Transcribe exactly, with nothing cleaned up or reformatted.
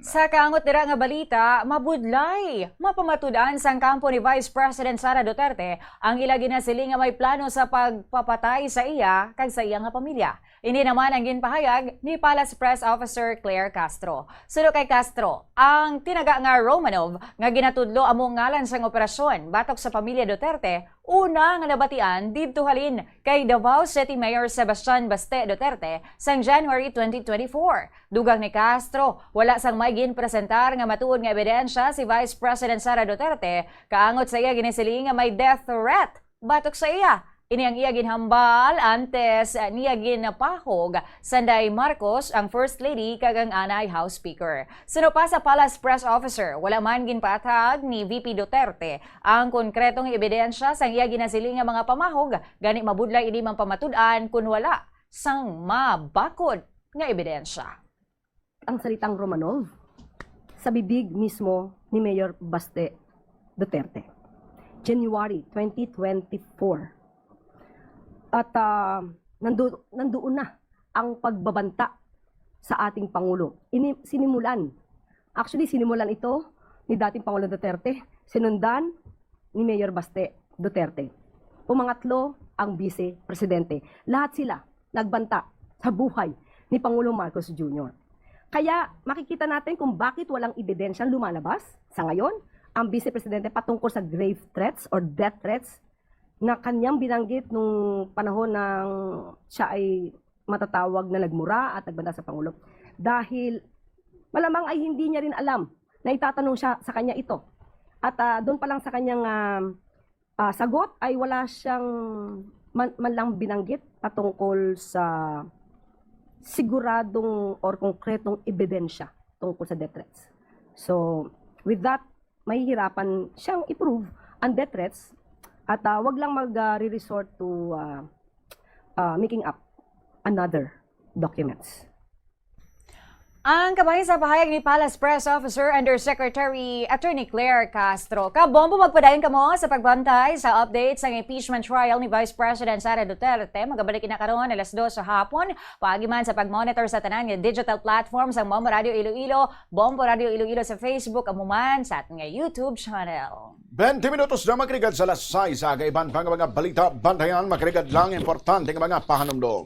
Sa kaangot dira nga balita, mabudlay mapamatud-an sang kampo ni Vice President Sara Duterte ang ila ginasiling nga may plano sa pagpapatay sa iya kag sa iya nga pamilya. Ini naman ang ginpahayag ni Palace Press Officer Claire Castro. Suno kay Castro, ang tinaga nga Romanov nga ginatudlo amo ngalan sang operasyon batok sa pamilya Duterte, una nga nabatian didto halin kay Davao City Mayor Sebastian Baste Duterte sang January twenty twenty-four. Dugang ni Castro, wala sang may ginpresentar nga matuod nga ebidensya si Vice President Sara Duterte kaangot sa iya ginasiling nga may death threat batok sa iya. Ini ang iya ginhambal antes niya ginpahog sanday Marcos ang First Lady kag ang anay House Speaker. Suno pa sa Palace Press Officer, wala man ginpatag ni V P Duterte ang konkretong ebidensya sang iya ginasiling nga mga pamahog, gani mabudlay ini man pamatud-an kun wala sang mabakod nga ebidensya. Ang salitang Romanov sa bibig mismo ni Mayor Baste Duterte. January twenty twenty-four. At ah, nandu- nandoon na ang pagbabanta sa ating Pangulo. Ini, sinimulan. Actually, sinimulan ito ni dating Pangulong Duterte, sinundan ni Mayor Baste Duterte. Pumangatlo ang Vice Presidente. Lahat sila nagbanta sa buhay ni Pangulong Marcos Junior. Kaya makikita natin kung bakit walang ebidensyang lumalabas sa ngayon ang Vice Presidente patungkol sa grave threats or death threats na kanyang binanggit nung panahon ng siya ay matatawag na nagmura at nagbanta sa Pangulo. Dahil malamang ay hindi niya rin alam na itatanong siya sa kanya ito. At ah, doon pa lang sa kanyang ah, ah, sagot ay wala siyang man, man lang binanggit patungkol sa siguradong or konkretong ebidensya tungkol sa death threats. So, with that, mahihirapan siyang i-prove ang death threats at ah, wag lang mag-resort to ah, ah, making up another documents. Ang kabahin sa pahayag ni Palace Press Officer Undersecretary Attorney Claire Castro. Kabombo, magpadayon kamo sa pagbantay sa update sa impeachment trial ni Vice President Sara Duterte. Magabalik na karon alas dos sa hapon. Paagi man sa pag-monitor sa tanan nga digital platform sang Bombo Radio Iloilo, Bombo Radio Iloilo sa Facebook, amo man sa aton nga YouTube channel. Twenty minutos na magrigad sa alas sais sa kaiban pa nga mga balita. Bantayan, magrigad lang importante nga mga pahanumdom.